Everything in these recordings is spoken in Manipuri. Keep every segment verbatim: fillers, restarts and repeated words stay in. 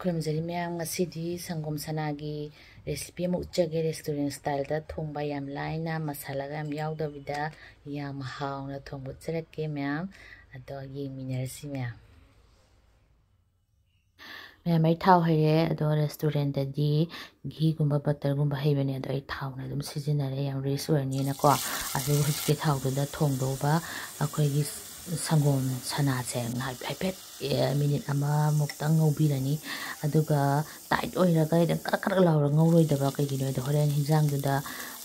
ꯈꯨꯔꯨꯝꯖꯔꯤ ꯃꯌꯥꯝ, ꯉꯁꯤꯗꯤ ꯁꯪꯒꯣꯝ ꯁꯅꯥꯒꯤ recipe ꯑꯃ ꯎꯠꯆꯒꯦ꯫ Restaurant styleꯗ ꯊꯣꯡꯕ, ꯌꯥꯝ ꯂꯥꯏꯅ, ꯃꯁꯥꯂꯥꯒ ꯌꯥꯝ ꯌꯥꯎꯗꯕꯤꯗ ꯌꯥꯝ ꯍꯥꯎꯅ ꯊꯣꯡꯕ ꯎꯠꯆꯔꯛꯀꯦ ꯃꯌꯥꯝ꯫ ꯑꯗꯣ ꯌꯦꯡꯃꯤꯟꯅꯔꯁꯤ ꯃꯌꯥꯝ꯫ ꯃꯌꯥꯝ, ꯑꯩ ꯊꯥꯎ ꯍꯩꯔꯦ꯫ ꯑꯗꯣ restaurantꯗꯗꯤ ꯘꯤꯒꯨꯝꯕ butterꯒꯨꯝꯕ ꯍꯩꯕꯅꯦ, ꯑꯗꯣ ꯑꯩ ꯊꯥꯎꯅ ꯑꯗꯨꯝ ꯁꯤꯖꯤꯟꯅꯔꯦ, ꯌꯥꯝ rich ꯑꯣꯏꯔꯅꯤꯅꯀꯣ꯫ ꯑꯗꯨꯒ ꯍꯧꯖꯤꯛꯀꯤ ꯊꯥꯎꯗꯨꯗ ꯊꯣꯡꯗꯧꯕ ꯑꯩꯈꯣꯏꯒꯤ ꯁꯪꯒꯣꯝ ꯁꯅꯥꯁꯦ ꯉꯥꯏ-, ꯍꯥꯏꯐꯦꯠ, ꯑꯦ, minute ꯑꯃꯃꯨꯛꯇꯪ ꯉꯧꯕꯤꯔꯅꯤ꯫ ꯑꯗꯨꯒ tight ꯑꯣꯏꯔꯒ ꯈꯤꯇꯪ ꯀꯔꯛ ꯀꯔꯛ ꯂꯥꯎꯔꯒ ꯉꯧꯔꯣꯏꯗꯕ, ꯀꯩꯒꯤꯅꯣ ꯍꯥꯏꯗꯤ ꯍꯣꯔꯦꯟ ꯍꯤꯟꯖꯥꯡꯗꯨꯗ,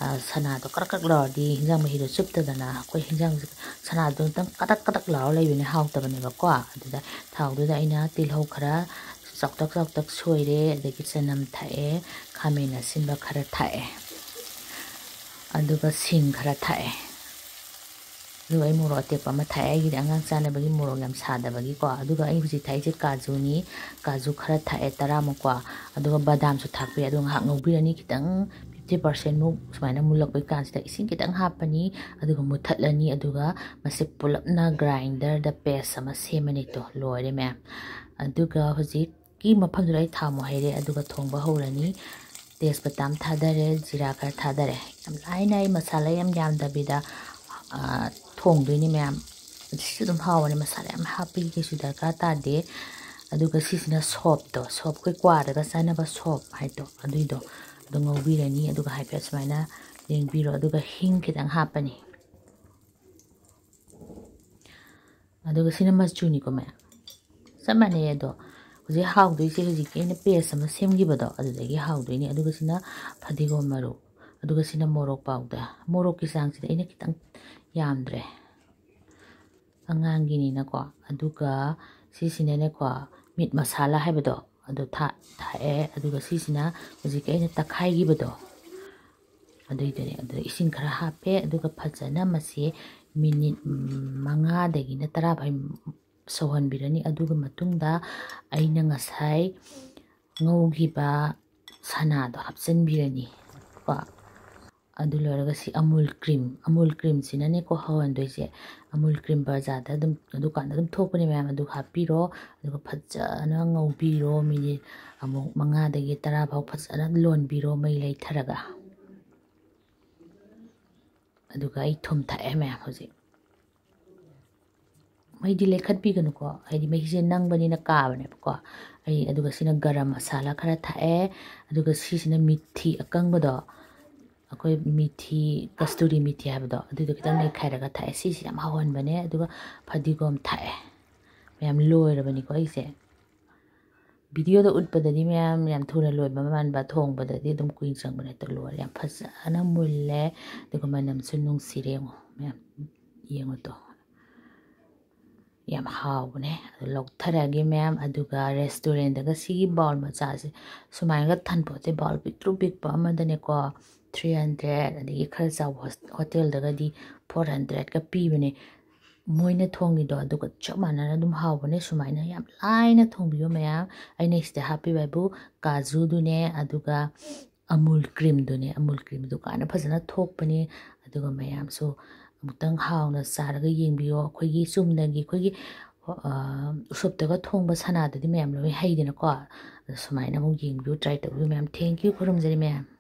ꯑ, ꯁꯅꯥꯗꯣ ꯀꯔꯛ ꯀꯔꯛ ꯂꯥꯎꯔꯗꯤ ꯍꯤꯟꯖꯥꯡ ꯃꯍꯤꯗꯣ ꯆꯨꯞꯇꯗꯅ ꯑꯩꯈꯣꯏ ꯍꯤꯟꯖꯥꯡꯁꯦ ꯁꯅꯥꯗꯣ ꯑꯗꯨꯝ ꯀꯇꯛ ꯀꯇꯛ ꯂꯥꯎꯔ ꯂꯩꯕꯅꯦ, ꯍꯥꯎꯇꯕꯅꯦꯕꯀꯣ꯫ ꯑꯗꯨꯗ ꯊꯥꯎꯗꯨꯗ ꯑꯩꯅ ꯇꯤꯜꯍꯧ ꯈꯔ ꯆꯥꯎꯇꯛ ꯆꯥꯎꯇꯛ ꯁꯣꯏꯔꯦ, ꯑꯗꯒꯤ ꯆꯅꯝ ꯊꯥꯛꯑꯦ, ꯈꯥꯃꯦꯟ ꯑꯁꯤꯟꯕ ꯈꯔ ꯊꯥꯛꯑꯦ, ꯑꯗꯨꯒ ꯁꯤꯡ ꯈꯔ ꯊꯥꯛꯑꯦ꯫ ꯑꯗꯨꯒ ꯑꯩ ꯃꯣꯔꯣꯛ ꯑꯇꯦꯛꯄ ꯑꯃ ꯊꯥꯛꯑꯦ, ꯑꯩꯒꯤꯗꯤ ꯑꯉꯥꯡ ꯆꯥꯅꯕꯒꯤ ꯃꯣꯔꯣꯛ ꯌꯥꯝ ꯁꯥꯗꯕꯒꯤꯀꯣ꯫ ꯑꯗꯨꯒ ꯑꯩ ꯍꯧꯖꯤꯛ ꯊꯥꯛꯏꯁꯦ ꯀꯥꯖꯨꯅꯤ, ꯀꯥꯖꯨ ꯈꯔ ꯊꯥꯛꯑꯦ, ꯇꯔꯥꯃꯨꯛꯀꯣ꯫ ꯑꯗꯨꯒ ꯕꯗꯥꯝꯁꯨ ꯊꯥꯛꯄ ꯌꯥꯏ꯫ ꯑꯗꯨꯒ ꯉꯥꯏꯍꯥꯛ ꯉꯧꯕꯤꯔꯅꯤ, ꯈꯤꯇꯪ fifty percent ꯃꯨꯛ ꯁꯨꯃꯥꯏꯅ ꯃꯨꯜꯂꯛꯄꯩ ꯀꯥꯟꯁꯤꯗ ꯏꯁꯤꯡ ꯈꯤꯇꯪ ꯍꯥꯞꯄꯅꯤ, ꯑꯗꯨꯒ ꯃꯨꯠꯊꯠꯂꯅꯤ꯫ ꯑꯗꯨꯒ ꯃꯁꯤ ꯄꯨꯂꯞꯅ grinderꯗ paste ꯑꯃ ꯁꯦꯝꯃꯅꯤ꯫ ꯇꯣ, ꯂꯣꯏꯔꯦ ꯃꯌꯥꯝ꯫ ꯑꯗꯨꯒ ꯍꯧꯖꯤꯛꯀꯤ ꯃꯐꯝꯗꯨꯗ ꯑꯩ ꯊꯥꯎ ꯑꯃꯨꯛ ꯍꯩꯔꯦ, ꯑꯗꯨꯒ ꯊꯣꯡꯕ ꯍꯧꯔꯅꯤ꯫ ꯇꯦꯖꯄꯇꯥ ꯑꯃ ꯊꯥꯗꯔꯦ, ꯖꯤꯔꯥ ꯈꯔ ꯊꯥꯗꯔꯦ꯫ ꯌꯥꯝ ꯂꯥꯏꯅ ꯑꯩ ꯃꯁꯥꯂꯥ ꯌꯥꯝ ꯌꯥꯝꯗꯕꯤꯗ, ꯑ, ꯊꯣꯡꯗꯣꯏꯅꯤ ꯃꯌꯥꯝ꯫ ꯁꯤꯁꯨ ꯑꯗꯨꯝ ꯍꯥꯎꯕꯅꯦ, ꯃꯁꯥꯂꯥ ꯌꯥꯝ ꯍꯥꯞꯄꯒꯤ ꯀꯩꯁꯨ ꯗꯔꯀꯥꯔ ꯇꯥꯗꯦ꯫ ꯑꯗꯨꯒ ꯁꯤꯁꯤꯅ soapꯇꯣ, soap ꯑꯩꯈꯣꯏ ꯀ꯭ꯋꯥꯗꯒ ꯆꯥꯅꯕ soap ꯍꯥꯏꯗꯣ, ꯑꯗꯨꯏꯗꯣ ꯑꯗꯨ ꯉꯧꯕꯤꯔꯅꯤ꯫ ꯑꯗꯨꯒ ꯍꯥꯏꯐꯦꯠ ꯁꯨꯃꯥꯏꯅ ꯂꯦꯡꯕꯤꯔꯣ꯫ ꯑꯗꯨꯒ ꯍꯤꯡ ꯈꯤꯇꯪ ꯍꯥꯞꯄꯅꯤ꯫ ꯑꯗꯨꯒ ꯁꯤꯅ ꯃꯆꯨꯅꯤꯀꯣ ꯃꯌꯥꯝ, ꯆꯞ ꯃꯥꯟꯅꯩ꯫ ꯑꯗꯣ ꯍꯧꯖꯤꯛ ꯍꯥꯎꯗꯣꯏꯁꯦ ꯍꯧꯖꯤꯛꯀꯤ ꯑꯩꯅ paste ꯑꯃ ꯁꯦꯝꯈꯤꯕꯗꯣ, ꯑꯗꯨꯗꯒꯤ ꯍꯥꯎꯗꯣꯏꯅꯤ꯫ ꯑꯗꯨꯒ ꯁꯤꯅ ꯐꯗꯤꯒꯣꯝ ꯃꯔꯨ, ꯑꯗꯨꯒ ꯁꯤꯅ ꯃꯣꯔꯣꯛ powder꯫ ꯃꯣꯔꯣꯛꯀꯤ ꯆꯥꯡꯁꯤꯗꯤ ꯑꯩꯅ ꯈꯤꯇꯪ ꯌꯥꯝꯗ꯭ꯔꯦ, ꯑꯉꯥꯡꯒꯤꯅꯤꯅꯀꯣ꯫ ꯑꯗꯨꯒ ꯁꯤꯁꯤꯅꯅꯦꯀꯣ, meat masala ꯍꯥꯏꯕꯗꯣ, ꯑꯗꯨ ꯊꯥ-, ꯊꯥꯛꯑꯦ꯫ ꯑꯗꯨꯒ ꯁꯤꯁꯤꯅ ꯍꯧꯖꯤꯛꯀꯤ ꯑꯩꯅ ꯇꯛꯈꯥꯏꯈꯤꯕꯗꯣ, ꯑꯗꯨꯏꯗꯨꯅꯦ꯫ ꯑꯗꯨꯗ ꯏꯁꯤꯡ ꯈꯔ ꯍꯥꯞꯄꯦ, ꯑꯗꯨꯒ ꯐꯖꯅ ꯃꯁꯤ minute ꯃꯉꯥꯗꯒꯤꯅ ꯇꯔꯥ ꯐꯥꯎ ꯁꯧꯍꯟꯕꯤꯔꯅꯤ꯫ ꯑꯗꯨꯒꯤ ꯃꯇꯨꯡꯗ ꯑꯩꯅ ꯉꯁꯥꯏ ꯉꯧꯈꯤꯕ ꯁꯅꯥꯗꯣ ꯍꯥꯞꯆꯤꯟꯕꯤꯔꯅꯤ ꯀꯣ꯫ ꯑꯗꯨ ꯂꯣꯏꯔꯒ ꯁꯤ ꯑꯃꯨꯜ ꯀ꯭ꯔꯤꯝ, ꯑꯃꯨꯜ ꯀ꯭ꯔꯤꯝꯁꯤꯅꯅꯦꯀꯣ ꯍꯧꯍꯟꯗꯣꯏꯁꯦ꯫ ꯑꯃꯨꯜ ꯀ꯭ꯔꯤꯝ ꯕꯖꯥꯔꯗ ꯑꯗꯨꯝ, ꯗꯨꯀꯥꯟꯗ ꯑꯗꯨꯝ ꯊꯣꯛꯄꯅꯦ ꯃꯌꯥꯝ, ꯑꯗꯨ ꯍꯥꯞꯄꯤꯔꯣ꯫ ꯑꯗꯨꯒ ꯐꯖꯅ ꯉꯧꯕꯤꯔꯣ, ꯃꯤꯅꯤꯠ ꯑꯃꯨꯛ ꯃꯉꯥꯗꯒꯤ ꯇꯔꯥ ꯐꯥꯎ ꯐꯖꯅ ꯂꯣꯟꯕꯤꯔꯣ ꯃꯩ ꯂꯩꯊꯔꯒ꯫ ꯑꯗꯨꯒ ꯑꯩ ꯊꯨꯝ ꯊꯥꯛꯑꯦ ꯃꯌꯥꯝ ꯍꯧꯖꯤꯛ꯫ ꯃꯩꯗꯤ ꯂꯩꯈꯠꯄꯤꯒꯅꯨꯀꯣ, ꯍꯥꯏꯗꯤ ꯃꯍꯤꯁꯦ ꯅꯪꯕꯅꯤꯅ ꯀꯥꯕꯅꯦꯕꯀꯣ꯫ ꯑꯩ ꯑꯗꯨꯒ ꯁꯤꯅ ꯒꯔꯝ ꯃꯁꯥꯂꯥ ꯈꯔ ꯊꯥꯛꯑꯦ꯫ ꯑꯗꯨꯒ ꯁꯤꯁꯤꯅ ꯃꯤꯊꯤ ꯑꯀꯪꯕꯗꯣ, ꯑꯩꯈꯣꯏ ꯃꯤꯊꯤ, ꯀꯁꯇꯨꯔꯤ ꯃꯤꯊꯤ ꯍꯥꯏꯕꯗꯣ, ꯑꯗꯨꯗꯣ ꯈꯤꯇꯪ ꯅꯩꯈꯥꯏꯔꯒ ꯊꯥꯛꯑꯦ꯫ ꯁꯤꯁꯤ ꯌꯥꯝ ꯍꯥꯎꯍꯟꯕꯅꯦ꯫ ꯑꯗꯨꯒ ꯐꯗꯤꯒꯣꯝ ꯊꯥꯛꯑꯦ꯫ ꯃꯌꯥꯝ ꯂꯣꯏꯔꯕꯅꯤꯀꯣ ꯑꯩꯁꯦ꯫ ꯚꯤꯗꯤꯑꯣꯗ ꯎꯠꯄꯗꯗꯤ ꯃꯌꯥꯝ ꯌꯥꯝ ꯊꯨꯅ ꯂꯣꯏꯕ ꯃꯥꯟꯕ, ꯊꯣꯡꯕꯗꯗꯤ ꯑꯗꯨꯝ ꯀꯨꯏꯅ ꯆꯪꯕꯅꯦ꯫ ꯑꯗꯣ ꯂꯣꯏꯔꯦ, ꯌꯥꯝ ꯐꯖꯅ ꯃꯨꯜꯂꯦ꯫ ꯑꯗꯨꯒ ꯃꯅꯝꯁꯨ ꯅꯨꯡꯁꯤꯔꯦ꯫ ꯌꯦꯡꯉꯣ ꯃꯌꯥꯝ, ꯌꯦꯡꯉꯣ ꯇꯣ꯫ ꯌꯥꯝ ꯍꯥꯎꯕꯅꯦ꯫ ꯑꯗꯨ ꯂꯧꯊꯔꯛꯑꯒꯦ ꯃꯌꯥꯝ꯫ ꯑꯗꯨꯒ ꯔꯦꯁꯇꯨꯔꯦꯟꯗꯒ ꯁꯤꯒꯤ ꯕꯥꯎꯜ ꯃꯆꯥꯁꯦ ꯁꯨꯃꯥꯏꯅꯒ ꯊꯟꯄꯣꯠꯁꯦ, ꯕꯥꯎꯜ ꯄꯤꯛꯇ꯭ꯔꯨ ꯄꯤꯛꯄ ꯑꯃꯗꯅꯦꯀꯣ, ꯊ꯭ꯔꯤ ꯍꯟꯗ꯭ꯔꯦꯠ, ꯑꯗꯒꯤ ꯈꯔ ꯆꯥꯎꯕ ꯍꯣꯁ-, ꯍꯣꯇꯦꯜꯗꯒꯗꯤ ꯐꯣꯔ ꯍꯟꯗ꯭ꯔꯦꯠꯀ ꯄꯤꯕꯅꯦ꯫ ꯃꯣꯏꯅ ꯊꯣꯡꯉꯤꯗꯣ ꯑꯗꯨꯒ ꯆꯞ ꯃꯥꯟꯅꯅ ꯑꯗꯨꯝ ꯍꯥꯎꯕꯅꯦ꯫ ꯁꯨꯃꯥꯏꯅ ꯌꯥꯝ ꯂꯥꯏꯅ ꯊꯣꯡꯕꯤꯌꯣ ꯃꯌꯥꯝ꯫ ꯑꯩꯅ ꯁꯤꯗ ꯍꯥꯞꯄꯤꯕ ꯍꯥꯏꯕꯨ ꯀꯥꯖꯨꯗꯨꯅꯦ, ꯑꯗꯨꯒ ꯑꯃꯨꯜ ꯀ꯭ꯔꯤꯝꯗꯨꯅꯦ꯫ ꯑꯃꯨꯜ ꯀ꯭ꯔꯤꯝ ꯗꯨꯀꯥꯟꯗ ꯐꯖꯅ ꯊꯣꯛꯄꯅꯦ꯫ ꯑꯗꯨꯒ ꯃꯌꯥꯝꯁꯨ ꯑꯃꯨꯛꯇꯪ ꯍꯥꯎꯅ ꯆꯥꯔꯒ ꯌꯦꯡꯕꯤꯌꯣ꯫ ꯑꯩꯈꯣꯏꯒꯤ ꯆꯨꯝꯅꯒꯤ ꯑꯩꯈꯣꯏꯒꯤ, ꯑ, ꯎꯁꯣꯞꯇꯒ ꯊꯣꯡꯕ ꯁꯅꯥꯗꯨꯗꯤ ꯃꯌꯥꯝ ꯂꯣꯏ ꯍꯩꯗꯅꯀꯣ꯫ ꯑꯗꯣ ꯁꯨꯃꯥꯏꯅ ꯑꯃꯨꯛ ꯌꯦꯡꯕꯤꯌꯨ, try ꯇꯧꯕꯤꯌꯨ ꯃꯌꯥꯝ꯫ Thank you, ꯈꯨꯔꯨꯝꯖꯔꯤ ꯃꯌꯥꯝ꯫